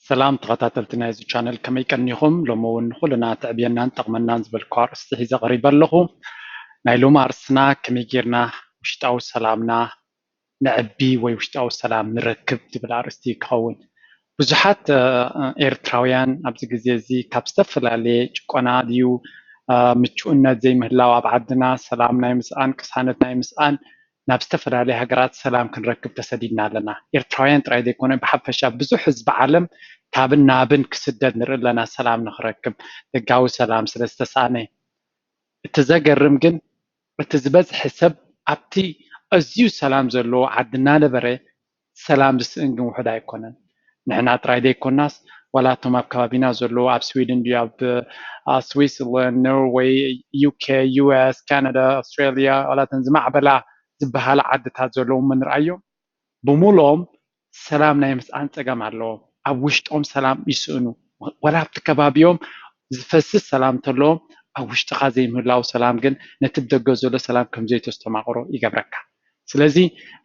ሰላም ተኸታተልቲ ናይዚ ቻነል፣ ከመይ ቀኒኹም? ሎሚ እውን ንኹልና ትዕብየናን ጠቕመናን ዝበልኩ ኣርእስቲ ሒዘ ቀሪበ ኣለኹ። ናይ ሎሚ ኣርእስትና ከመይ ጌርና ውሽጣዊ ሰላምና ነዕቢ ወይ ውሽጣዊ ሰላም ንረክብ ዝብል ኣርእስቲ ክኸውን። ብዙሓት ኤርትራውያን ኣብዚ ግዜ እዚ ካብ ዝተፈላለየ ጭቆና ድዩ ምቹእነት ዘይምህላው ኣብ ዓድና ሰላም ናይ ምስኣን ቅሳነት ናይ ምስኣን ናብ ዝተፈላለየ ሃገራት ሰላም ክንረክብ ተሰዲድና ኣለና። ኤርትራውያን ጥራይ ዘይኮነ ብሓፈሻ ብዙሕ ህዝቢ ዓለም ካብን ናብን ክስደድ ንርኢ ኣለና ሰላም ንክረክብ። ደጋዊ ሰላም ስለ ዝተሳእነ። እቲ ዘገርም ግን እቲ ዝበዝሐ ሰብ ኣብቲ ኣዝዩ ሰላም ዘለዎ ዓዲ እናነበረ ሰላም ዝስእን ግን ውሑድ ኣይኮነን። ንሕና ጥራይ ዘይኮናስ ዋላ እቶም ኣብ ከባቢና ዘለዉ ኣብ ስዊድን ድዩ ኣብ ስዊስላንድ፣ ኖርወይ፣ ዩኬ፣ ዩኤስ፣ ካናዳ፣ ኣውስትራልያ ዋላ እተን ዝማዕበላ ዝበሃላ ዓድታት ዘለዉ ምንርኣዮም ብምሉኦም ሰላም ናይ ምስኣን ፀገም ኣለዎም። ኣብ ውሽጦም ሰላም ይስእኑ። ወላ ኣብቲ ከባቢኦም ዝፈስስ ሰላም እንተለዎም ኣብ ውሽጥኻ ዘይምህላው ሰላም ግን ነቲ ብደገ ዘሎ ሰላም ከም ዘይተስተማቕሮ ይገብረካ። ስለዚ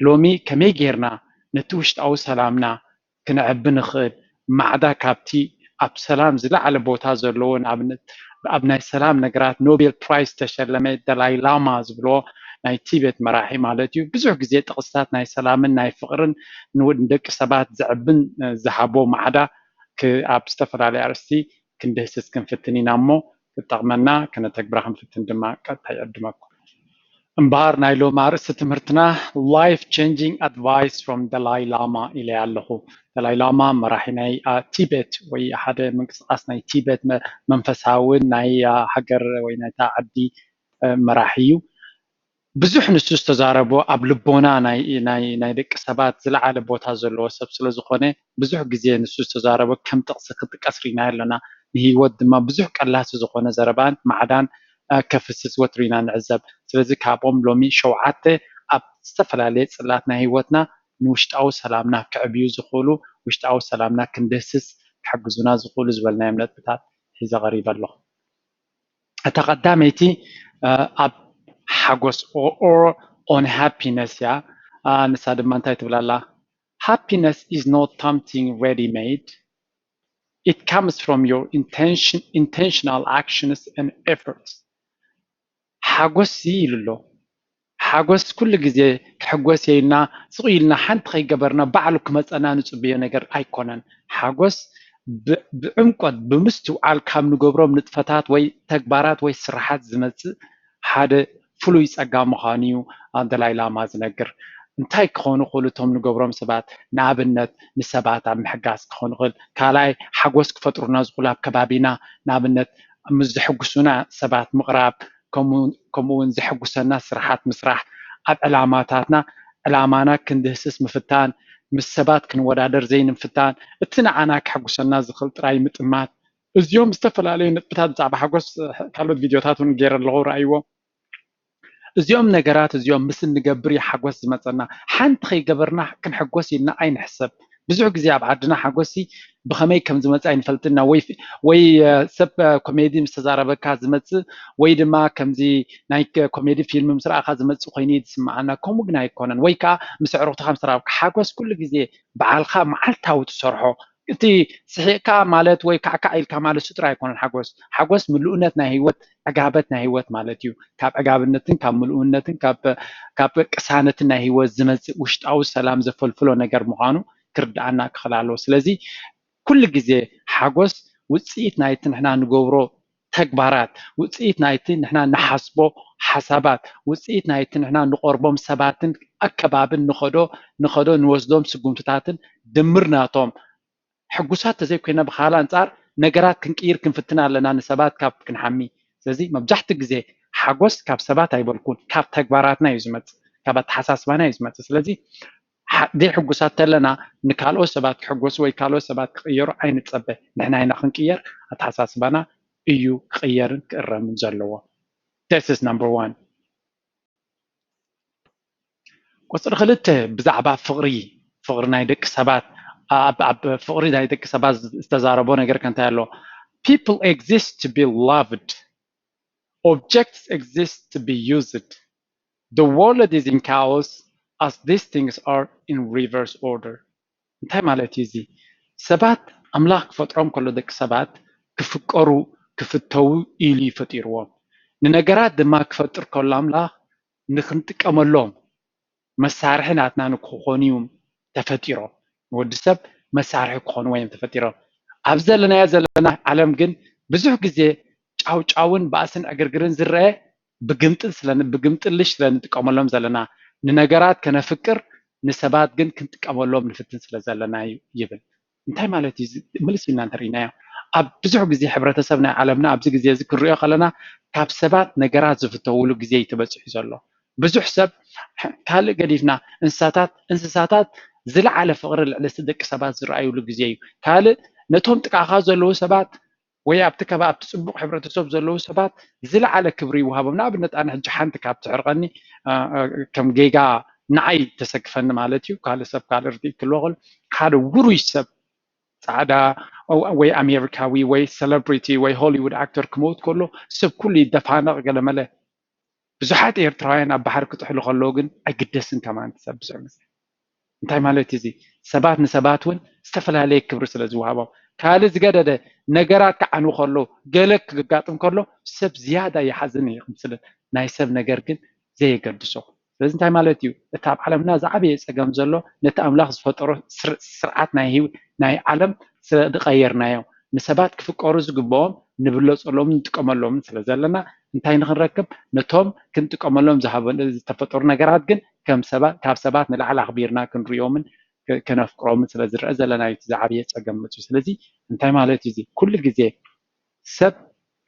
ሎሚ ከመይ ጌርና ነቲ ውሽጣዊ ሰላምና ክነዕቢ ንኽእል? ማዕዳ ካብቲ ኣብ ሰላም ዝለዓለ ቦታ ዘለዎ ንኣብነት ኣብ ናይ ሰላም ነገራት ኖቤል ፕራይዝ ዝተሸለመ ደላይ ላማ ዝብሎ ናይ ቲቤት መራሒ ማለት እዩ። ብዙሕ ግዜ ጥቕስታት ናይ ሰላምን ናይ ፍቕርን ንደቂ ሰባት ዘዕብን ዝሃቦ ማዕዳ ኣብ ዝተፈላለዩ ኣርእስቲ ክንድህስስ ክንፍትን ኢና እሞ ክጠቕመና ክነተግብራ ክንፍትን ድማ ቀጥታ ይዕድመኩም። እምበኣር ናይ ሎም ኣርእስቲ ትምህርትና life changing advice from Dalai Lama ኢለ ኣለኹ። ደላይ ላማ መራሒ ናይ ቲቤት ወይ ሓደ ምንቅስቃስ ናይ ቲቤት መንፈሳውን ናይ ሃገር ወይ ናይታ ዓዲ መራሒ እዩ። ብዙሕ ንሱ ዝተዛረቦ ኣብ ልቦና ናይ ደቂ ሰባት ዝለዓለ ቦታ ዘለዎ ሰብ ስለዝኾነ ብዙሕ ግዜ ንሱ ዝተዛረቦ ከም ጥቕሲ ክጥቀስ ርኢናዮ ኣለና። ንህይወት ድማ ብዙሕ ቀላሲ ዝኾነ ዘረባን ማዕዳን ከፍስስ ወትሩ ኢና ንዕዘብ። ስለዚ ካብኦም ሎሚ ሸውዓተ ኣብ ዝተፈላለየ ጽላት ናይ ህይወትና ንውሽጣዊ ሰላምና ከዕብዩ ዝኽእሉ ውሽጣዊ ሰላምና ክንድህስስ ክሕግዙና ዝኽእሉ ዝበልናዮም ነጥብታት ሒዘ ቀሪበ ኣለኹ። እታ ቀዳመይቲ ኣብ ሓጎስ or on happiness እያ። ንሳ ድማ እንታይ ትብል ኣላ? Happiness is not something ready made. It comes from your intention, intentional actions and efforts. ሓጎስ ኢሉ ኣሎ። ሓጎስ ኩሉ ግዜ ክሕጎስ የኢልና ስቕ ኢልና ሓንቲ ከይገበርና ባዕሉ ክመፀና ንፅብዮ ነገር ኣይኮነን። ሓጎስ ብዕምቆት ብምስትውዓል ካብ ንገብሮም ንጥፈታት ወይ ተግባራት ወይ ስራሓት ዝመፅእ ሓደ ፍሉይ ፀጋ ምዃኑ እዩ ደላይ ላማ ዝነግር። እንታይ ክኾኑ ክእሉ እቶም ንገብሮም ሰባት? ንኣብነት ንሰባት ኣብ ምሕጋዝ ክኾኑ ክእል። ካልኣይ ሓጎስ ክፈጥሩና ዝኽእሉ ኣብ ከባቢና ንኣብነት ምስ ዘሐጉሱና ሰባት ምቕራብ፣ ከምኡ እውን ዘሐጉሰና ስራሓት ምስራሕ፣ ኣብ ዕላማታትና ዕላማና ክንድህስስ ምፍታን፣ ምስ ሰባት ክንወዳደር ዘይንፍታን፣ እቲ ንዓና ከሐጉሰና ዝኽእል ጥራይ ምጥማት። እዚኦም ዝተፈላለዩ ነጥብታት ብዛዕባ ሓጎስ ካልኦት ቪድዮታት እውን ገይረ ኣለኹ፣ ረኣይዎ። እዚኦም ነገራት እዚኦም ምስ እንገብር እዩ ሓጎስ ዝመፀና። ሓንቲ ከይገበርና ክንሕጎስ ኢልና ኣይንሕሰብ። ብዙሕ ግዜ ኣብ ዓድና ሓጎሲ ብኸመይ ከም ዝመፅእ ኣይንፈልጥና። ወይ ሰብ ኮሜዲ ምስ ተዛረበካ ዝመፅእ ወይ ድማ ከምዚ ናይ ኮሜዲ ፊልም ምስ ረኣኻ ዝመፅእ ኮይኑ እዩ ዝስምዓና። ከምኡ ግን ኣይኮነን። ወይ ከዓ ምስ ኣዕሩኽትኻ ምስ ተራኸብካ ሓጎስ ኩሉ ግዜ በዓልኻ መዓልታዊ ትሰርሖ እቲ ስሒቕካ ማለት ወይ ካዕካዕ ኢልካ ማለት እሱ ጥራይ ኣይኮነን ሓጎስ። ሓጎስ ምሉእነት ናይ ህይወት ዕጋበት ናይ ህይወት ማለት እዩ። ካብ ዕጋብነትን ካብ ምሉእነትን ካብ ቅሳነትን ናይ ህይወት ዝመፅእ ውሽጣዊ ሰላም ዘፈልፍሎ ነገር ምዃኑ ክርድኣና ክኽእል ኣለዎ። ስለዚ ኩሉ ግዜ ሓጎስ ውፅኢት ናይቲ ንሕና ንገብሮ ተግባራት፣ ውፅኢት ናይቲ ንሕና ንሓስቦ ሓሳባት፣ ውፅኢት ናይቲ ንሕና ንቐርቦም ሰባትን ኣከባብን ንኸዶ ንኸዶ ንወስዶም ስጉምትታትን ድምር ናቶም ሕጉሳት ተዘይኮይና ብኻል ኣንጻር ነገራት ክንቅይር ክንፍትን ኣለና ንሰባት ካብ ክንሓሚ። ስለዚ መብዛሕትኡ ግዜ ሓጎስ ካብ ሰባት ኣይበልኩን ካብ ተግባራትና እዩ ዝመፅእ፣ ካብ ኣተሓሳስባና እዩ ዝመፅእ። ስለዚ ዘይሕጉሳት ተለና ንካልኦት ሰባት ክሕጎሱ ወይ ካልኦት ሰባት ክቕየሩ ኣይንፀበ። ንሕና ኢና ክንቅየር፣ ኣተሓሳስባና እዩ ክቕየርን ክእረምን ዘለዎ። This is number one። ቁፅሪ ክልተ ብዛዕባ ፍቕሪ ፍቕሪ ናይ ደቂ ሰባት ኣብ ፍቕሪ ናይ ደቂ ሰባት ዝተዛረቦ ነገር ከንታይ ኣሎ? People exist to be loved. Objects exist to be used. The world is in chaos as these things are in reverse order. እንታይ ማለት እዩ እዚ? ሰባት ኣምላኽ ክፈጥሮም ከሎ ደቂ ሰባት ክፍቀሩ ክፍተዉ ኢሉ እዩ ፈጢርዎም። ንነገራት ድማ ክፈጥር ከሎ ኣምላኽ ንክንጥቀመሎም መሳርሒ ናትና ንክኾኑ እዮም ተፈጢሮም። ንወዲ ሰብ መሳርሒ ክኾኑ እዮም ተፈጢሮም። ኣብ ዘለናዮ ዘለና ዓለም ግን ብዙሕ ግዜ ጫውጫውን ባእስን ዕግርግርን ዝረአ ብግምጥል ስለ ብግምጥልሽ ስለ ንጥቀመሎም ዘለና ንነገራት ከነፍቅር ንሰባት ግን ክንጥቀመሎም ንፍትን ስለ ዘለና እዩ ይብል። እንታይ ማለት እዩ? ምልስ ኢልና እንተርኢናዮ ኣብ ብዙሕ ግዜ ሕብረተሰብ ናይ ዓለምና ኣብዚ ግዜ እዚ ክንሪኦ ከለና ካብ ሰባት ነገራት ዝፍተውሉ ግዜ እዩ ተበፂሑ ዘሎ። ብዙሕ ሰብ ካልእ ገዲፍና እንስሳታት እንስሳታት ዝለዓለ ፍቕሪ ልዕሊ ደቂ ሰባት ዝረኣዩሉ ግዜ እዩ። ካልእ ነቶም ጥቃኻ ዘለዉ ሰባት ወይ ኣብቲ ከባ ኣብቲ ፅቡቕ ሕብረተሰብ ዘለዉ ሰባት ዝለዓለ ክብሪ ይወሃቦም። ንኣብነት ኣነ ሕጂ ሓንቲ ካብ ትሕርቐኒ ከም ጌጋ ንዓይ ተሰክፈኒ ማለት እዩ። ካልእ ሰብ ካልእ ርድኢት ክልዎ ክእል ሓደ ውሩይ ሰብ ፃዕዳ ወይ ኣሜሪካዊ ወይ ሰለብሪቲ ወይ ሆሊውድ ኣክተር ክመውት ከሎ ሰብ ኩሉ ይደፋነቕ ገለመለ። ብዙሓት ኤርትራውያን ኣብ ባሕሪ ክጥሕሉ ከለዉ ግን ኣይግደስን ከማን ሰብ ብዙሕ ግዜ እንታይ ማለት እዩ እዚ ሰባት ንሰባት እውን ዝተፈላለየ ክብሪ ስለ ዝወሃቦም ካልእ ዝገደደ ነገራት ክዓኑ ከሎ ገለ ክጋጥም ከሎ ሰብ ዝያዳ ይሓዝን ይቕምስልን ናይ ሰብ ነገር ግን ዘየገድሶ ስለዚ እንታይ ማለት እዩ እቲ ኣብ ዓለምና ዝዓበየ ፀገም ዘሎ ነቲ ኣምላኽ ዝፈጠሮ ስርዓት ናይ ዓለም ስለ ዝቐየርናዮ ንሰባት ክፍቀሩ ዝግብኦም ንብለፀሎምን ንጥቀመሎምን ስለ ዘለና እንታይ ንክንረክብ ነቶም ክንጥቀመሎም ዝተፈጠሩ ነገራት ግን ካብ ሰባት ንላዕሊ ኣኽቢርና ክንሪኦምን ከነፍቅሮምን ስለ ዝረአ ዘለና እዩ ዝዓበየ ፀገም መፅዩ ስለዚ እንታይ ማለት እዩ ኩሉ ግዜ ሰብ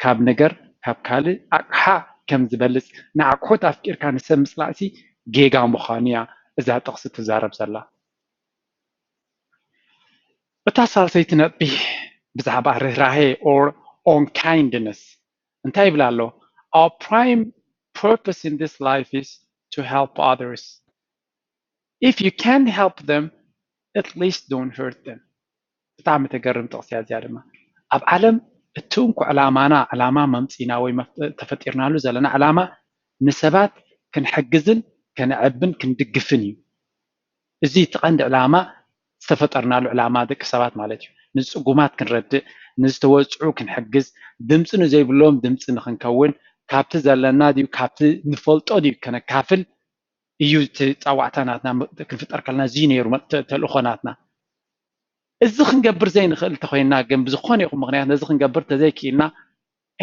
ካብ ነገር ካብ ካልእ ኣቕሓ ከም ዝበልፅ ንኣቕሑት ኣፍቂርካ ንሰብ ምፅላእሲ ጌጋ ምዃኑ እያ እዛ ጥቕሲ ትዛረብ ዘላ እታ ሳልሰይቲ ነጥቢ ብዛዕባ ርህራሄ or on kindness እንታይ ይብል ኣሎ our prime purpose in this life is to help others if you can't help them at least don't hurt them ብጣዕሚ ተገርም ጥቕሲ እያ እዚኣ ድማ ኣብ ዓለም እቲ እንኮ ዕላማና ዕላማ መምፂና ወይ ተፈጢርናሉ ዘለና ዕላማ ንሰባት ክንሕግዝን ከነዕብን ክንድግፍን እዩ እዚ እቲ ቀንዲ ዕላማ ዝተፈጠርናሉ ዕላማ ደቂ ሰባት ማለት እዩ ንፅጉማት ክንረድእ ንዝተወፅዑ ክንሕግዝ ድምፂ ንዘይብሎም ድምፂ ንክንከውን ካብቲ ዘለና ድዩ ካብቲ ንፈልጦ ድዩ ከነካፍል እዩ እቲ ፃዋዕታ ናትና ክንፍጠር ከለና እዚ ነይሩ ተልእኾ ናትና እዚ ክንገብር ዘይንኽእል እንተኮይንና ግን ብዝኾነ ይኹን ምክንያት ነዚ ክንገብር ተዘይክኢልና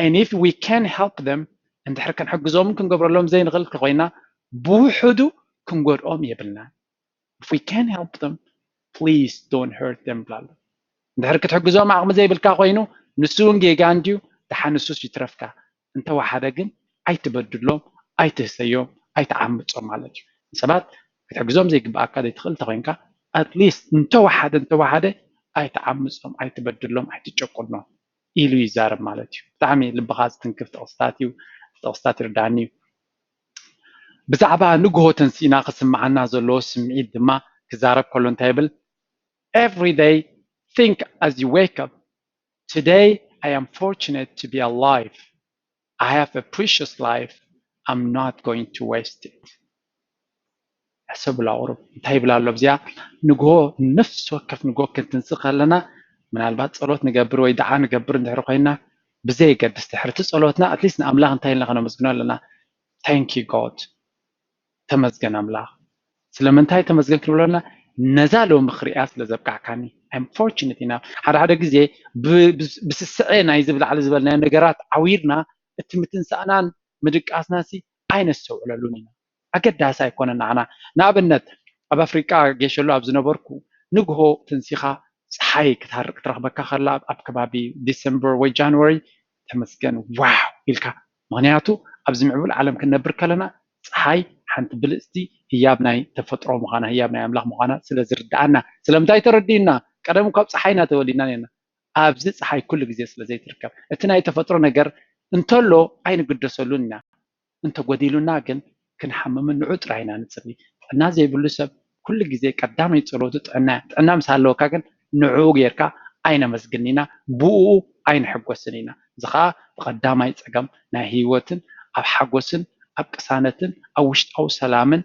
and if we can help them እንድሕር ክንሕግዞምን ክንገብረሎም ዘይንኽእል እንተኮይንና ብውሕዱ ክንጎድኦም የብልናን if we can help them please don't hurt them ብላሉ እንድሕር ክትሕግዞም ዓቕሚ ዘይብልካ ኮይኑ ንሱ እውን ጌጋ እንድዩ ደሓን ንሱስ ይትረፍካ እንተወሓደ ግን ኣይትበድሎም ኣይትህሰዮም ኣይትዓምፆም ማለት እዩ ንሰባት ክትሕግዞም ዘይግብኣካ ዘይትኽእል እንተኮይንካ at least እንተወሓደ እንተወሓደ ኣይትዓምፆም ኣይትበድሎም ኣይትጨቁኖም ኢሉ ይዛረብ ማለት እዩ ብጣዕሚ ልብኻ ዝትንክፍ ጥቕስታት እዩ ጥቕስታት ይርዳኒ እዩ ብዛዕባ ንግሆ ተንሲእና ክስምዓና ዘለዎ ስምዒት ድማ ክዛረብ ከሎ እንታይ ይብል every day think as you wake up today I am fortunate to be alive I have a precious life I'm not going to waste it ሕሰብላ ቁሩብ እንታይ ይብል ኣሎ ኣብዚኣ ንግሆ ነፍሲ ወከፍ ንግሆ ክንትንስእ ከለና ምናልባት ፀሎት ንገብር ወይ ደዓ ንገብር እንድሕር ኮይና ብዘየገድስ ድሕርቲ ፀሎትና ኣትሊስት ንኣምላኽ እንታይ ኢልና ከነመስግኖ ኣለና thank you God ተመስገን ኣምላኽ ስለምንታይ ተመስገን ክንብለና ነዛ ሎሚ ክሪኣ ስለ ዘብቃዕካኒ I'm fortunate ኢና ሓደ ሓደ ግዜ ብስስዐ ናይ ዝብላዕሊ ዝበልናዮ ነገራት ዓዊርና እቲ ምትንሳእናን ምድቃስናሲ ኣይነስተውዕለሉን ኢና ኣገዳሲ ኣይኮነን ንዓና ንኣብነት ኣብ ኣፍሪቃ ጌሸሎ ኣብ ዝነበርኩ ንግሆ ተንሲኻ ፀሓይ ክትሃርቅ ክትረኽበካ ከላ ኣብ ከባቢ ዲሰምበር ወይ ጃንዋሪ ተመስገን ዋው ኢልካ ምክንያቱ ኣብዚ ምዕቡል ዓለም ክንነብር ከለና ፀሓይ ሓንቲ ብልፅቲ ህያብ ናይ ተፈጥሮ ምዃና ህያብ ናይ ኣምላኽ ምዃና ስለ ዝርድኣና ስለምንታይ ተረዲእና ቀደም ካብ ፀሓይ ኢና ተወሊድና ነርና ኣብዚ ፀሓይ ኩሉ ግዜ ስለ ዘይትርከብ እቲ ናይ ተፈጥሮ ነገር እንተሎ ኣይንግደሰሉን ኢና እንተጎዲሉና ግን ክንሓምምን ንዑ ጥራይ ኢና ንፅሊ። ጥዕና ዘይብሉ ሰብ ኩሉ ግዜ ቀዳመይ ፀሎቱ ጥዕና እያ። ጥዕና ምስ ሃለወካ ግን ንዕኡ ጌርካ ኣይነመስግን ኢና፣ ብእኡ ኣይንሕጎስን ኢና። እዚ ኸዓ እቲ ቀዳማይ ፀገም ናይ ህይወትን ኣብ ሓጎስን ኣብ ቅሳነትን ኣብ ውሽጣዊ ሰላምን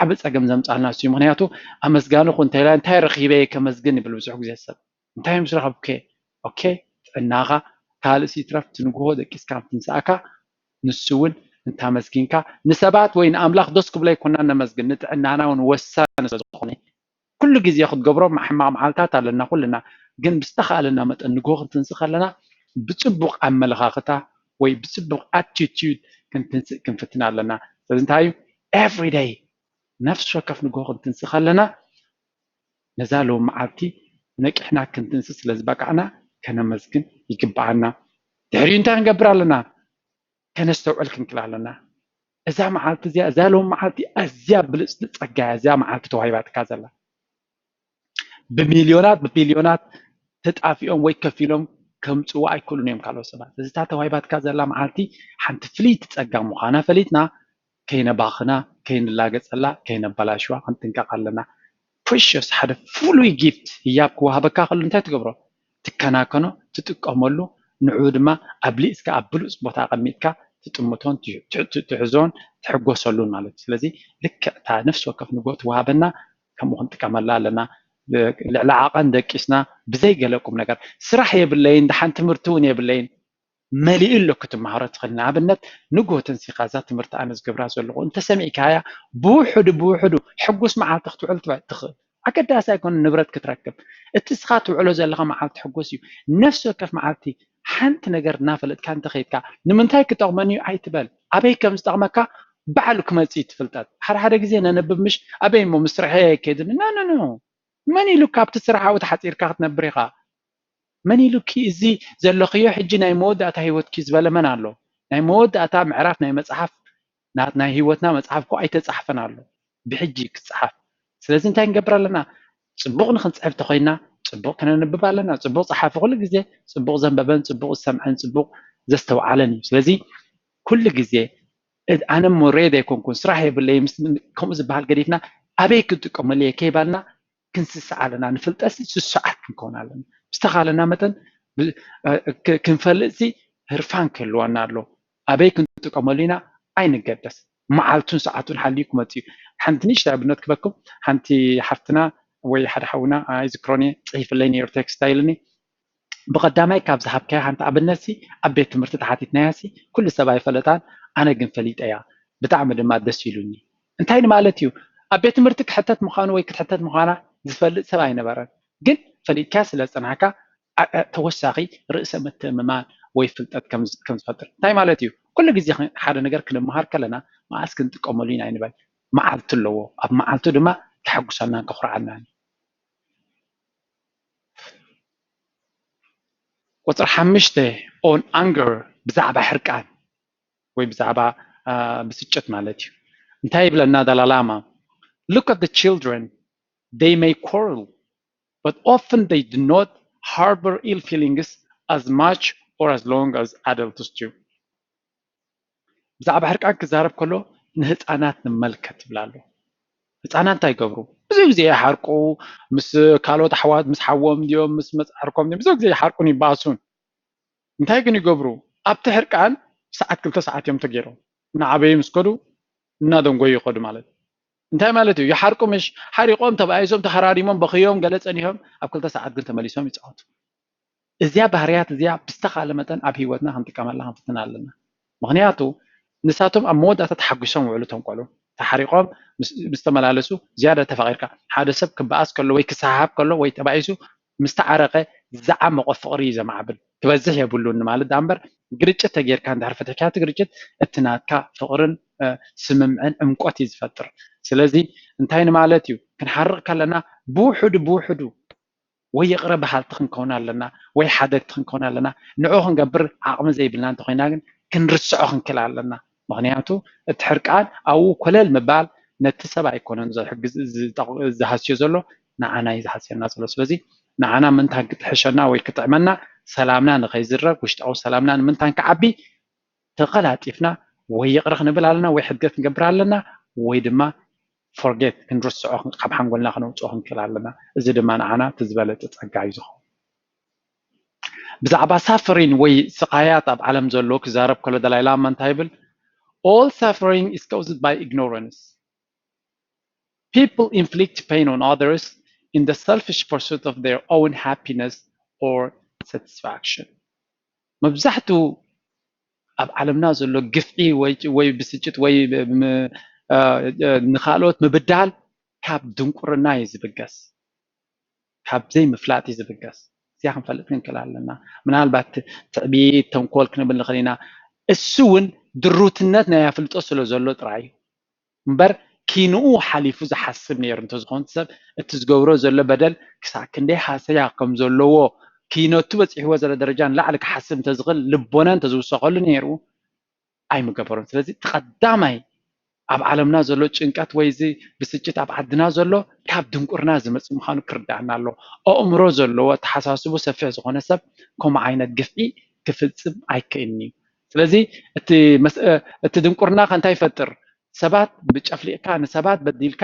ዓቢ ፀገም ዘምፅኣልና እሱ እዩ። ምኽንያቱ ኣመስጋኒ ኩን እንተኢላ እንታይ ረኺበ እየ ከመስግን ይብል ብዙሕ ግዜ ሰብ። እንታይ ምስ ረኸብኩ? ኦኬ፣ ጥዕናኻ፣ ካልእ ይትረፍ ትንግሆ ደቂስካ ትንስኣካ፣ ንሱ እውን እንታመስጊንካ፣ ንሰባት ወይ ንኣምላኽ ደስ ክብሎ ኣይኮናን ነመስግን፣ ንጥዕናና እውን ወሳኒ ስለ ዝኾነ ኩሉ ግዜ ክትገብሮ ሕማቕ መዓልታት ኣለና ኩልና። ግን ብዝተኻእለና መጠን ንግሆ ክንትንስእ ከለና ብፅቡቕ ኣመለኻኽታ ወይ ብፅቡቕ ኣቲቲዩድ ክንትንስእ ክንፍትን ኣለና። ስለዚ እንታይ እዩ? ኤቭሪ ደይ ነፍሲ ወከፍ ንግሆ ክንትንስእ ከለና ነዛ ሎም መዓልቲ ነቂሕና ክንትንስእ ስለ ዝበቃዕና ከነመስግን ይግብኣና። ድሕሪኡ እንታይ ክንገብር ኣለና? ከነስተውዕል ክንክል ኣለና። እዛ መዓልቲ እዚኣ፣ እዛ ሎም መዓልቲ ኣዝያ ብልፅቲ ፀጋ እያ። እዛ መዓልቲ ተዋሂባትካ ዘላ ብሚልዮናት ብቢልዮናት ተጣፊኦም ወይ ከፊሎም ከምፅዋ ኣይክእሉን እዮም ካልኦት ሰባት። እዚታ ተዋሂባትካ ዘላ መዓልቲ ሓንቲ ፍልይቲ ፀጋ ምዃና ፈሊጥና ከይነባኽና፣ ከይንላገፀላ፣ ከይነበላሽዋ ክንጥንቀቕ ኣለና። ፕሪሽስ ሓደ ፍሉይ ጊፍት ህያብ ክወሃበካ ከሎ እንታይ ትገብሮ? ትከናከኖ፣ ትጥቀመሉ፣ ንዑ ድማ ኣብሊፅካ ኣብ ብሉፅ ቦታ ኣቐሚጥካ ትጥምቶን ትሕዞን ትሕጎሰሉን ማለት እዩ። ስለዚ ልክዕ እታ ነፍሲ ወከፍ ንግሆ ትወሃበና ከምኡ ክንጥቀመላ ኣለና። ልዕሊ ዓቐን ደቂስና ብዘይ ገለ ቁም ነገር ስራሕ የብለይን፣ ደሓን ትምህርቲ እውን የብለይን፣ መሊኡ ኣሎ ክትመሃሮ ትኽእል። ንኣብነት ንግሆ ተንሲኻ እዛ ትምህርቲ ኣነ ዝገብራ ዘለኹ እንተሰሚዕካያ ብውሕዱ ብውሕዱ ሕጉስ መዓልቲ ክትውዕል ትኽእል። ኣገዳሲ ኣይኮነ ንብረት ክትረክብ፣ እቲ እስኻ ትውዕሎ ዘለኻ መዓልቲ ሕጉስ እዩ። ነፍሲ ወከፍ መዓልቲ ሓንቲ ነገር እናፈለጥካ እንተኸይድካ ንምንታይ ክጠቕመኒ እዩ ኣይትበል። ኣበይ ከም ዝጠቕመካ ባዕሉ ክመፅእ እዩ እቲ ፍልጠት። ሓደ ሓደ ግዜ ነንብብ ምሽ ኣበይ እሞ ምስ ስርሐ ከይድኒ ኖ ኖ ኖ መን ኢሉካ ኣብቲ ስራሕ ኣብኡ ተሓፂርካ ክትነብር ኢኻ? መን ኢሉኪ እዚ ዘለኽዮ ሕጂ ናይ መወዳእታ ህይወትኪ ዝበለ መን ኣሎ? ናይ መወዳእታ ምዕራፍ ናይ መፅሓፍ ናይ ህይወትና መፅሓፍ እኮ ኣይተፃሕፈን ኣሎ ብሕጂ ክፅሓፍ። ስለዚ እንታይ ክንገብር ኣለና? ፅቡቕ ንክንፅሕፍ ተኮይና ፅቡቕ ክነንብብ ኣለና። ፅቡቕ ፀሓፊ ኩሉ ግዜ ፅቡቕ ዘንበበን ፅቡቕ ዝሰምዐን ፅቡቕ ዘስተውዓለን እዩ። ስለዚ ኩሉ ግዜ ኣነ እሞ ሬድ ኣይኮንኩን ስራሕ የብለይ ከምኡ ዝበሃል ገዲፍና ኣበይ ክንጥቀመሉ እየ ከይባልና ክንስስዕ ኣለና። ንፍልጠት ስሱዓት ክንከውን ኣለና። ብዝተኻለና መጠን ክንፈልጥ ህርፋን ክህልወና ኣሎ። ኣበይ ክንጥቀመሉ ኢና ኣይንገደስ። መዓልቱን ሰዓቱን ሓልዩ ክመፅእ እዩ። ሓንቲ ንእሽተይ ኣብነት ክበኩም። ሓንቲ ሓፍትና ወይ ሓደ ሓውና ኣይዝክሮን እየ ፅሒፍለይ ነይሩ ቴክስት ኣይልኒ ብቐዳማይ ካብ ዝሃብካያ ሓንቲ ኣብነትሲ ኣብ ቤት ትምህርቲ ተሓቲትናያሲ ኩሉ ሰብ ኣይፈለጣን ኣነ ግን ፈሊጠያ ብጣዕሚ ድማ ደስ ኢሉኒ። እንታይ ንማለት እዩ? ኣብ ቤት ትምህርቲ ክሕተት ምዃኑ ወይ ክትሕተት ምዃና ዝፈልጥ ሰብ ኣይነበረን። ግን ፈሊጥካያ ስለ ዝጸናሕካ ተወሳኺ ርእሰ ምትእምማን ወይ ፍልጠት ከም ዝፈጥር እንታይ ማለት እዩ? ኩሉ ግዜ ሓደ ነገር ክንመሃር ከለና መዓስ ክንጥቀመሉ ኢና ኣይንበል። መዓልቲ ኣለዎ። ኣብ መዓልቱ ድማ ከሐጉሰናን ከኹርዓናን እዩ። ቁፅሪ ሓሙሽተ on anger ብዛዕባ ሕርቃን ወይ ብዛዕባ ብስጭት ማለት እዩ። እንታይ ይብለና ዳላላማ? Look at the children, they may quarrel but often they do not harbor ill feelings as much or as long as adults do. ብዛዕባ ሕርቃን ክዛረብ ከሎ ንህፃናት ንመልከት ይብላ ኣሎ። ህፃናት እንታይ ይገብሩ? ብዙ ግዜ ይሓርቁ፣ ምስ ካልኦት ኣሕዋት ምስ ሓዎም ድዮም ምስ መፅዓርኮም ድዮም ብዙ ግዜ ይሓርቁን ይባእሱን። እንታይ ግን ይገብሩ? ኣብቲ ሕርቃን ሰዓት ክልተ ሰዓት እዮም ተገይሮም እናዓበዩ ምስ ከዱ እናደንጎዩ ይኸዱ ማለት እዩ። እንታይ ማለት እዩ? ይሓርቁ ምሽ ሓሪቆም ተባኢሶም ተኸራሪሞም በኽዮም ገለ ፀኒሖም ኣብ ክልተ ሰዓት ግን ተመሊሶም ይፃወቱ። እዚኣ ባህርያት እዚኣ ብዝተኻለ መጠን ኣብ ህይወትና ክንጥቀመላ ክንፍትን ኣለና። ምክንያቱ ንሳቶም ኣብ መወዳእታ ተሓጒሶም ውዕሉ እቶም ቆልዑ ተሓሪቆም ምስ ተመላለሱ ዝያዳ ተፋቂርካ ሓደ ሰብ ክበኣስ ከሎ ወይ ክሰሃብ ከሎ ወይ ተባኢሱ ምስ ተዓረቀ ዝዓመቆ ፍቅሪ እዩ ዘማዕብል። ክበዝሕ የብሉን ማለት ዳኣ እምበር ግርጭት ተጌርካ እንድሕር ፈቲሕካዮ እቲ ግርጭት እቲ ናትካ ፍቅርን ስምምዕን ዕምቆት እዩ ዝፈጥር። ስለዚ እንታይ ንማለት እዩ? ክንሓርቅ ከለና ብውሕዱ ብውሕዱ ወይ ይቕረ በሃልቲ ክንከውን ኣለና ወይ ሓደግቲ ክንከውን ኣለና። ንዑ ክንገብር ዓቕሚ ዘይብልና እንተኮይና ግን ክንርስዖ ክንክእል ኣለና። ምክንያቱ እቲ ሕርቃን ኣብኡ ኮለል ምባል ነቲ ሰብ ኣይኮነን ዝሕግዝ ዝሃስዮ ዘሎ ንዓና እዩ ዝሃስየና ዘሎ። ስለዚ ንዓና ምንታን ክጥሕሸና ወይ ክጥዕመና ሰላምና ንኸይዝረግ ውሽጣዊ ሰላምና ንምንታን ክዓቢ ተቐላጢፍና ወይ ይቕረ ክንብል ኣለና ወይ ሕድገት ክንገብር ኣለና ወይ ድማ ፎርጌት ክንርስዖ ካብ ሓንጎልና ክነውፅኦ ክንክእል ኣለና። እዚ ድማ ንዓና እቲ ዝበለፀ ፀጋ እዩ ዝኸውን። ብዛዕባ ሳፈሪን ወይ ስቓያት ኣብ ዓለም ዘሎ ክዛረብ ከሎ ደላይ ላማ እንታይ ይብል? All suffering is caused by ignorance. People inflict pain on others in the selfish pursuit of their own happiness or satisfaction። መብዛሕትኡ ኣብ ዓለምና ዘሎ ግፍዒ ወይ ወይ ብስጭት ወይ ም- እ፣ እ፣ ንኻልኦት ምብዳል ካብ ድንቁርና እዩ ዝብገስ፣ ካብ ዘይምፍላጥ እዩ ዝብገስ። እዚኣ ክንፈልጥ ክንክእል ኣለና። ምናልባት ትዕቢት፣ ተንኮል ክንብል ንኽእል ኢና። እሱ እውን ድሩትነት ናይ ኣፍልጦ ስለ ዘሎ ጥራይ እዩ እምበር፣ ኪንኡ ሓሊፉ ዝሓስብ ነይሩ እንተዝኾን ሰብ እቲ ዝገብሮ ዘሎ በደል ክሳብ ክንደይ ሃሰያ ከም ዘለዎ፣ ኪነቱ በፂሕዎ ዘሎ ደረጃ ንላዕሊ ክሓስብ እንተዝኽእል ልቦና እንተዝውሰኸሉ ነይሩ ኣይምገበሮን። ስለዚ እቲ ቀዳማይ ኣብ ዓለምና ዘሎ ጭንቀት ወይ እዚ ብስጭት ኣብ ዓድና ዘሎ ካብ ድንቁርና ዝመፅእ ምዃኑ ክርዳእና ኣለዎ። ኣእምሮ ዘለዎ ኣተሓሳስቡ ሰፊሕ ዝኾነ ሰብ ከምኡ ዓይነት ግፍዒ ክፍፅም ኣይክእልን እዩ። ስለዚ እቲ መስ- እ፣ እቲ ድንቁርና ከ እንታይ ይፈጥር? ሰባት ብጨፍሊቕካ ንሰባት በዲልካ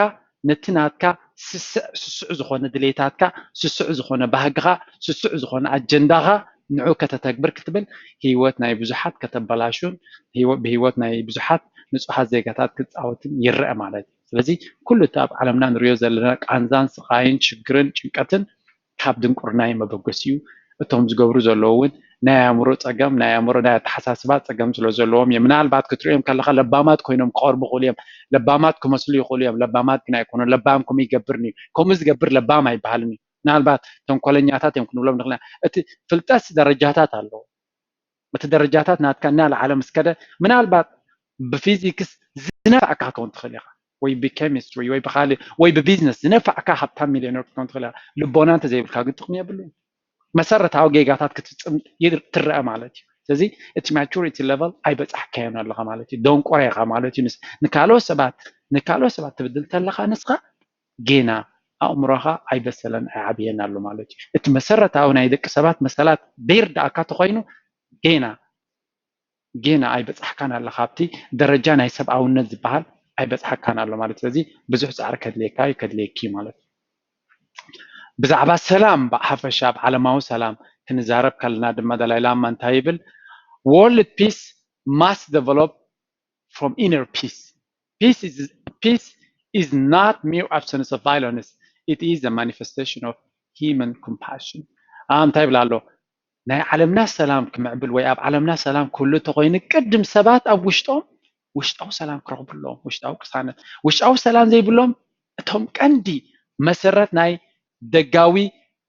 ነቲ ናትካ ስስዕ ስሱዕ ዝኾነ ድሌታትካ ስሱዕ ዝኾነ ባህግኻ ስሱዕ ዝኾነ ኣጀንዳኻ ንዑ ከተተግብር ክትብል ህይወት ናይ ብዙሓት ከተበላሹን ህይወ- ብህይወት ናይ ብዙሓት ንጹሃት ዜጋታት ክትጻወትን ይረአ ማለት እዩ። ስለዚ ኩሉ እቲ ኣብ ዓለምና ንሪኦ ዘለና ቃንዛን ስቓይን ሽግርን ጭንቀትን ካብ ድንቁርና እዩ መበገሲኡ። እቶም ዝገብሩ ዘለዉ እውን ናይ ኣእምሮ ጸገም ናይ ኣእምሮ ናይ ኣተሓሳስባ ጸገም ስለ ዘለዎም እዮም። ምናልባት ክትሪኦም ከለኻ ለባማት ኮይኖም ክቐርቡ ይኽእሉ እዮም። ለባማት ክመስሉ ይኽእሉ እዮም። ለባማት ግን ኣይኮኑን። ለባም ከምኡ ይገብር እዩ። ከምኡ ዝገብር ለባም ኣይበሃልን እዩ። ምናልባት ተንኮለኛታት እዮም ክንብሎም ንኽእል ኢና። እቲ ፍልጠት ደረጃታት ኣለዎ። እቲ ደረጃታት ናትካ እናለዓለ ምስ ከደ ምናልባት ብፊዚክስ ዝነፋዕካ ክትኮን ትኽእል ኢኻ ወይ ብኬሚስትሪ ወይ ብካልእ ወይ ብቢዝነስ ዝነፋዕካ ሃብታም ሚልዮነር ክትኮን ትኽእል ኢኻ። ልቦና እንተዘይብልካ ግን ጥቕሚ የብሉን። መሰረታዊ ጌጋታት ክትፍፅም ይር- ትረአ ማለት እዩ። ስለዚ እቲ ማቹሪቲ ሌቨል ኣይበፃሕካዮን ኣለኻ ማለት እዩ። ደንቆሮ ኢኻ ማለት እዩ። ንስ- ንካልኦት ሰባት ንካልኦት ሰባት ትብድል ተለኻ ንስኻ ጌና ኣእምሮኻ ኣይበሰለን ኣይዓብየን ኣሎ ማለት እዩ። እቲ መሰረታዊ ናይ ደቂ ሰባት መሰላት ደይርዳእካ ተኾይኑ ጌና ጌና ኣይበፃሕካን ኣለኻ ኣብቲ ደረጃ ናይ ሰብኣውነት ዝበሃል ኣይበፃሕካን ኣሎ ማለት። ስለዚ ብዙሕ ፃዕሪ ከድልየካ እዩ ከድልየኪ ማለት እዩ። ብዛዕባ ሰላም ብሓፈሻ ኣብ ዓለማዊ ሰላም ክንዛረብ ከለና ድማ ዳላይ ላማ እንታይ ይብል? World peace must develop from inner peace. Peace is, peace is not mere absence of violence. It is a manifestation of human compassion. ኣ እንታይ ይብል ኣሎ? ናይ ዓለምና ሰላም ክምዕብል ወይ ኣብ ዓለምና ሰላም ክህሉ እንተኮይኑ ቅድም ሰባት ኣብ ውሽጦም ውሽጣዊ ሰላም ክረኽቡ ኣለዎም። ውሽጣዊ ቅሳነት፣ ውሽጣዊ ሰላም ዘይብሎም እቶም ቀንዲ መሰረት ናይ ደጋዊ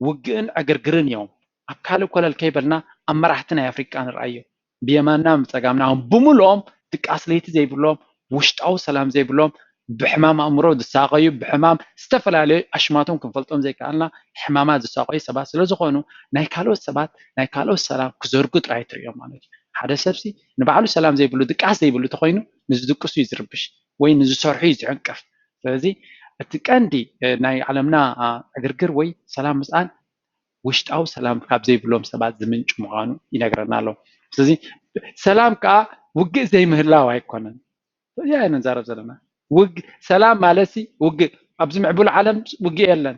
ውግእን ዕግርግርን እዮም። ኣብ ካልእ ኮለል ከይበልና ኣብ መራሕቲ ናይ ኣፍሪቃ ንርኣዮ። ብየማንና ብፀጋምና ብምልኦም ድቃስ ለይቲ ዘይብሎም ውሽጣዊ ሰላም ዘይብሎም ብሕማም ኣእምሮ ዝሳቐዩ ብሕማም ዝተፈላለዩ ኣሽማቶም ክንፈልጦም ዘይከኣልና ሕማማት ዝሳቐዩ ሰባት ስለ ዝኾኑ ናይ ካልኦት ሰባት ናይ ካልኦት ሰላም ክዘርጉ ጥራይ ትርእዮም ማለት እዩ። ሓደ ሰብሲ ንባዕሉ ሰላም ዘይብሉ ድቃስ ዘይብሉ ተኾይኑ ንዝድቅሱ እዩ ዝርብሽ ወይ ንዝሰርሑ እዩ ዝዕንቅፍ። ስለዚ እቲ ቀንዲ ናይ ዓለምና ዕግርግር ወይ ሰላም ምስኣን ውሽጣዊ ሰላም ካብ ዘይብሎም ሰባት ዝምንጩ ምዃኑ ይነግረና ኣሎ። ስለዚ ሰላም ከዓ ውግእ ዘይምህላው ኣይኮነን። እዚ ኣይንዛረብ ዘለና። ውግ ሰላም ማለት ሲ ውግእ ኣብዚ ምዕቡል ዓለም ውግእ የለን።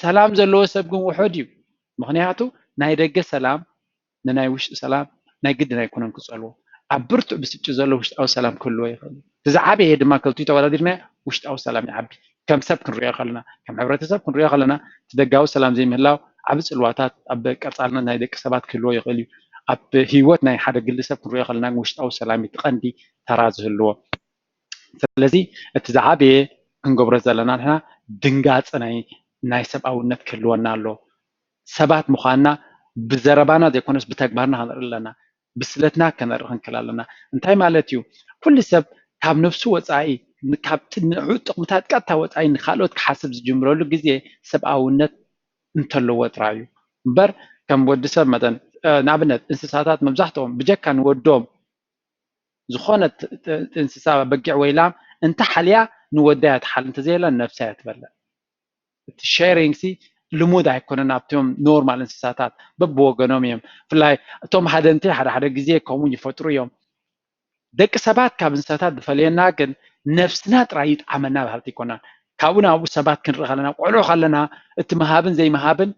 ሰላም ዘለዎ ሰብ ግን ውሑድ እዩ። ምክንያቱ ናይ ደገ ሰላም ንናይ ውሽጢ ሰላም ናይ ግድን ኣይኮነን ክፀልዎ። ኣብ ብርቱዕ ብስጭት ዘሎ ውሽጣዊ ሰላም ክህልዎ ይኽእል እዩ። እቲ ዝዓበየ ድማ ከልቲኡ ተወዳዲርናዮ ውሽጣዊ ሰላም ይዓቢ። ከም ሰብ ክንሪኦ ከለና፣ ከም ሕብረተሰብ ክንሪኦ ከለና እቲ ደጋዊ ሰላም ዘይምህላው ዓቢ ፅልዋታት ኣብ ቀፃልነት ናይ ደቂ ሰባት ክህልዎ ይኽእል እዩ። ኣብ ህይወት ናይ ሓደ ግሊ ሰብ ክንሪኦ ከለና ግን ውሽጣዊ ሰላም እዩ እቲ ቀንዲ ተራ ዝህልዎ። ስለዚ እቲ ዝዓበየ ክንገብሮ ዘለና ንሕና ድንጋፀ ናይ ናይ ሰብኣውነት ክህልወና ኣሎ። ሰባት ምዃንና ብዘረባና ዘይኮነስ ብተግባርና ክንርኢ ኣለና። ብስለትና ከነርኢ ክንክእል ኣለና። እንታይ ማለት እዩ? ኩሉ ሰብ ካብ ነብሱ ወፃኢ ካብቲ ንዑ ጥቕምታት ቀጥታ ወፃኢ ንካልኦት ክሓስብ ዝጅምረሉ ግዜ ሰብኣውነት እንተለዎ ጥራይ እዩ። እምበር ከም ወዲ ሰብ መጠን ንኣብነት እንስሳታት መብዛሕትኦም ብጀካ ንወዶም ዝኾነ እንስሳ በጊዕ ወይ ላም እንተሓልያ ንወዳ እያ ትሓል እንተዘየላ ነብሳ እያ ትበልዕ። እቲ ሼሪንግ ሲ ልሙድ ኣይኮነን ኣብቶም ኖርማል እንስሳታት በብወገኖም እዮም። ብፍላይ እቶም ሃደንቲ ሓደ ሓደ ግዜ ከምኡ ይፈጥሩ እዮም። ደቂ ሰባት ካብ እንስሳታት ዝፈልየና ግን ነብስና ጥራይ ይጥዓመና በሃልቲ ኣይኮናን። ካብኡ ናብኡ ሰባት ክንርኢ ከለና ቆልዑ ከለና እቲ ምሃብን ዘይምሃብን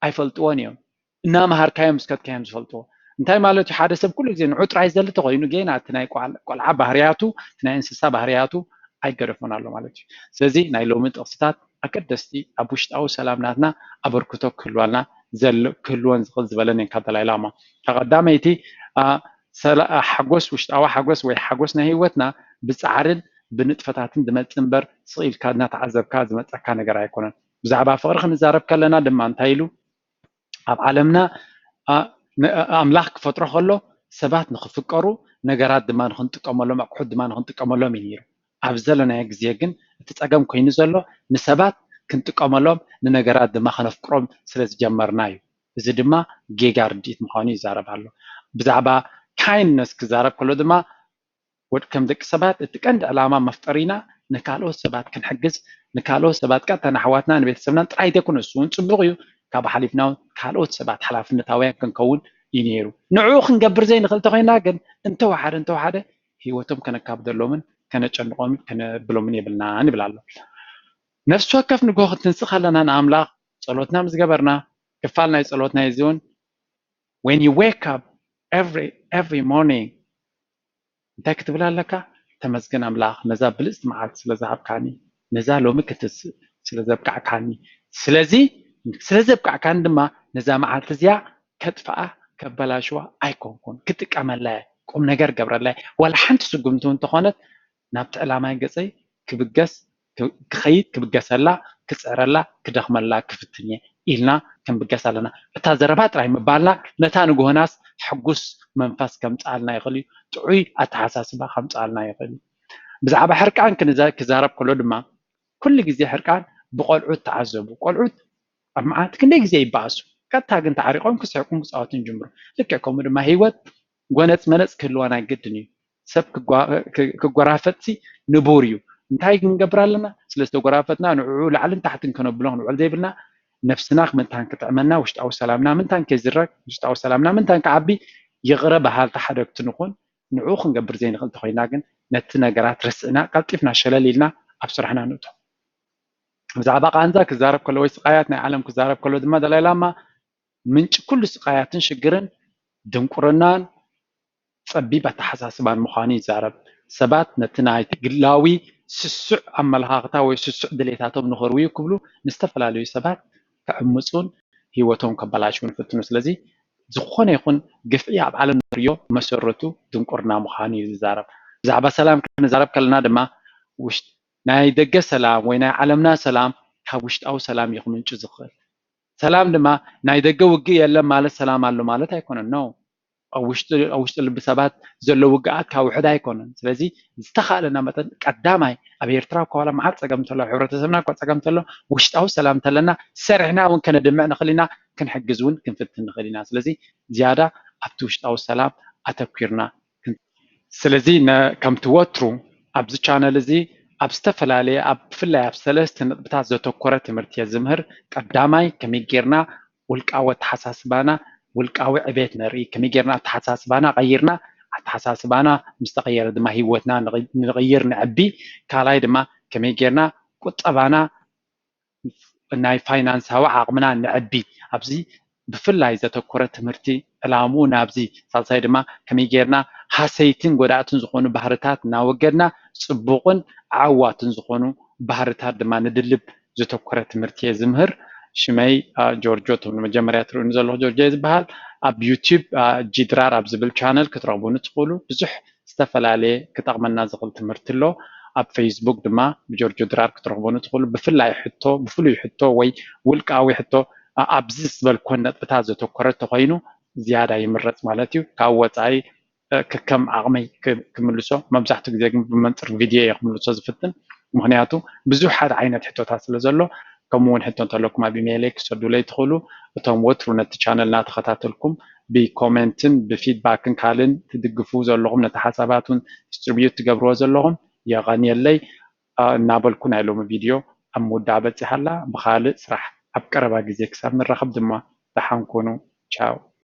ኣይፈልጥዎን እዮም። እናመሃርካዮም ምስ ከድካ እዮም ዝፈልጥዎ። እንታይ ማለት እዩ? ሓደ ሰብ ኩሉ ግዜ ንዑ ጥራይ ዝደሊ ተኾይኑ ጌና እቲ ናይ ቆልዓ ባህርያቱ እቲ ናይ እንስሳ ባህርያቱ ኣይገደፎን ኣሎ ማለት እዩ። ስለዚ ናይ ሎሚ ጥቕስታት ኣገደስቲ ኣብ ውሽጣዊ ሰላም ናትና ኣበርክቶ ክህልዋልና ክህልወን ዝኽእል ዝበለንን ካብ ደላይ ላማ። ካብ ቀዳመይቲ ሓጎስ፣ ውሽጣዊ ሓጎስ ወይ ሓጎስ ናይ ህይወትና ብፃዕርን ብንጥፈታትን ዝመፅእ እምበር ስቕ ኢልካ እናተዓዘብካ ዝመፀካ ነገር ኣይኮነን። ብዛዕባ ፍቕሪ ክንዛረብ ከለና ድማ እንታይ ኢሉ ኣብ ዓለምና ኣምላኽ ክፈጥሮ ከሎ ሰባት ንኽፍቀሩ፣ ነገራት ድማ ንክንጥቀመሎም፣ ኣቑሑት ድማ ንክንጥቀመሎም እዩ ነይሩ። ኣብ ዘለናዮ ግዜ ግን እቲ ፀገም ኮይኑ ዘሎ ንሰባት ክንጥቀመሎም፣ ንነገራት ድማ ከነፍቅሮም ስለ ዝጀመርና እዩ። እዚ ድማ ጌጋ ርድኢት ምዃኑ ይዛረብ ኣሎ። ብዛዕባ kindness ክዛረብ ከሎ ድማ ወድ ከም ደቂ ሰባት እቲ ቀንዲ ዕላማ መፍጠሪና ንካልኦት ሰባት ክንሕግዝ፣ ንካልኦት ሰባት ቀጥታ ንኣሕዋትና ንቤተሰብናን ጥራይ ዘይኮነ፣ እሱ እውን ፅቡቕ እዩ፣ ካብ ሓሊፍና እውን ካልኦት ሰባት ሓላፍነታውያን ክንከውን እዩ ነይሩ። ንዕኡ ክንገብር ዘይንኽእል እንተኮይና ግን እንተወሓደ እንተወሓደ ህይወቶም ከነካብደሎምን ከነጨንቖምን ከነብሎምን የብልናን ይብል ኣሎ። ነፍሲ ወከፍ ንግሆ ክትንስእ ከለና ንኣምላኽ ጸሎትና ምስ ገበርና ክፋል ናይ ጸሎትና እዩ እውን when you wake up every every morning እንታይ ክትብል ኣለካ? ተመስገን ኣምላኽ ነዛ ብልጽቲ መዓልቲ ስለ ዝሃብካኒ፣ ነዛ ሎሚ ክትስእ ስለ ዘብቃዕካኒ፣ ስለዚ ስለ ዘብቃዕካኒ ድማ ነዛ መዓልቲ እዚኣ ከጥፍኣ ከበላሽዋ ኣይኮንኩን፣ ክጥቀመላ እየ። ቁም ነገር ገብረላ እየ። ዋላ ሓንቲ ስጉምቲ እውን እንተኾነት ናብቲ ዕላማይ ገጸይ ክብገስ ክኸይድ ክብገሰላ ክፅዕረላ ክደኽመላ ክፍትን እየ ኢልና ክንብገስ ኣለና። እታ ዘረባ ጥራይ ምባልና ነታ ንግሆናስ ሕጉስ መንፈስ ከምፅኣልና ይኽእል እዩ፣ ጥዑይ ኣተሓሳስባ ከምፅኣልና ይኽእል እዩ። ብዛዕባ ሕርቃን ክዛረብ ከሎ ድማ ኩሉ ግዜ ሕርቃን ብቆልዑት ተዓዘቡ። ቆልዑት ኣብ መዓልቲ ክንደይ ግዜ ይበኣሱ፣ ቀጥታ ግን ተዓሪቆም ክስሕቁን ክፃወቱን ጅምሩ። ልክዕ ከምኡ ድማ ህይወት ጎነፅ መነፅ ክህልዋ ናይ ግድን እዩ። ሰብ ክጎራፈጥሲ ንቡር እዩ። እንታይ ክንገብር ኣለና? ስለ ዝተጎራፈጥና ንዕኡ ላዕልን ታሕትን ከነብሎ ክንውዕል ዘይብልና፣ ነፍስና ምንታን ክጥዕመና፣ ውሽጣዊ ሰላምና ምንታን ከይዝረግ፣ ውሽጣዊ ሰላምና ምንታን ክዓቢ፣ ይቕረ በሃልቲ ሓደግቲ ንኹን። ንዕኡ ክንገብር ዘይንኽእል እንተኾይና ግን ነቲ ነገራት ረስዕና ቀልጢፍና ሸለል ኢልና ኣብ ስራሕና ንእቶ። ብዛዕባ ቃንዛ ክዛረብ ከሎ ወይ ስቃያት ናይ ዓለም ክዛረብ ከሎ ድማ ደላይ ላማ ምንጪ ኩሉ ስቃያትን ሽግርን ድንቁርናን ጸቢብ ኣተሓሳስባን ምዃኑ ይዛረብ። ሰባት ነቲ ናይቲ ግላዊ ስሱዕ ኣመለኻኽታ ወይ ስሱዕ ድሌታቶም ንኽርውዩ ክብሉ ንዝተፈላለዩ ሰባት ክዕምጹን ህይወቶም ከበላሽውን ይፍትኑ። ስለዚ ዝኾነ ይኹን ግፍዒ ኣብ ዓለም ንሪኦ መሰረቱ ድንቁርና ምዃኑ እዩ ዝዛረብ። ብዛዕባ ሰላም ክንዛረብ ከለና ድማ ናይ ደገ ሰላም ወይ ናይ ዓለምና ሰላም ካብ ውሽጣዊ ሰላም እዩ ክምንጩ ዝኽእል። ሰላም ድማ ናይ ደገ ውግእ የለን ማለት ሰላም ኣሎ ማለት ኣይኮነን። ኖ፣ ኣብ ውሽጢ ልቢ ሰባት ዘሎ ውግኣት ካብ ውሕድ ኣይኮነን። ስለዚ ዝተኻእለና መጠን ቀዳማይ ኣብ ኤርትራ እኳ ዋላ መዓት ፀገም እንተሎ፣ ሕብረተሰብና እኳ ፀገም እንተሎ፣ ውሽጣዊ ሰላም እንተለና ሰሪሕና እውን ከነድምዕ ንኽእል ኢና፣ ክንሕግዝ እውን ክንፍትን ንኽእል ኢና። ስለዚ ዝያዳ ኣብቲ ውሽጣዊ ሰላም ኣተኲርና ስለዚ ከምቲ ወትሩ ኣብዚ ቻነል እዚ ኣብ ዝተፈላለየ ኣብ ብፍላይ ኣብ ሰለስተ ነጥብታት ዘተኮረ ትምህርቲ እየ ዝምህር። ቀዳማይ ከመይ ጌርና ውልቃዊ ኣተሓሳስባና ውልቃዊ ዕቤት ነርኢ፣ ከመይ ጌርና ኣተሓሳስባና ቀይርና ኣተሓሳስባና ምስ ተቐየረ ድማ ህይወትና ንቕይር ንዕቢ። ካልኣይ ድማ ከመይ ጌርና ቁጠባና ናይ ፋይናንሳዊ ዓቕምና ነዕቢ። ኣብዚ ብፍላይ ዘተኮረ ትምህርቲ ዕላምኡ ናብዚ። ሳልሳይ ድማ ከመይ ጌርና ሃሰይትን ጎዳእትን ዝኾኑ ባህርታት እናወገድና ጽቡቕን ዓዋትን ዝኾኑ ባህርታት ድማ ንድልብ ዘተኮረ ትምህርቲ እየ ዝምህር። ሽመይ ጆርጆ፣ እቶም ንመጀመርያ ትርእዩኒ ዘለኹ ጆርጆ እየ ዝበሃል። ኣብ ዩቲዩብ ጂድራር ኣብ ዝብል ቻነል ክትረኽቡኒ ትኽእሉ። ብዙሕ ዝተፈላለየ ክጠቕመና ዝኽእል ትምህርቲ ኣሎ። ኣብ ፌስቡክ ድማ ብጆርጆ ድራር ክትረኽቦ ንትኽእሉ። ብፍላይ ሕቶ፣ ብፍሉይ ሕቶ ወይ ውልቃዊ ሕቶ ኣብዚ ዝበልኮን ነጥብታት ዘተኮረ ተኮይኑ ዝያዳ ይምረፅ ማለት እዩ። ካብ ወፃኢ ከከም ዓቕመይ ክምልሶ፣ መብዛሕትኡ ግዜ ግን ብመንፅር ቪድዮ እየ ክምልሶ ዝፍትን። ምክንያቱ ብዙሕ ሓደ ዓይነት ሕቶታት ስለ ዘሎ። ከምኡ እውን ሕቶ እንተለኩም ኣብ ኢሜይለይ ክሰዱለይ ትኽእሉ። እቶም ወትሩ ነቲ ቻነል እናተኸታተልኩም ብኮሜንትን ብፊድባክን ካልእን ትድግፉ ዘለኹም፣ ነቲ ሓሳባት እውን ዲስትሪቢዩት ትገብርዎ ዘለኹም የቐንየለይ እናበልኩ ናይ ሎሚ ቪድዮ ኣብ ምውዳእ በፂሓ ኣላ። ብኻልእ ስራሕ ኣብ ቀረባ ግዜ ክሳብ ንራኸብ ድማ ደሓን ኩኑ። ቻው።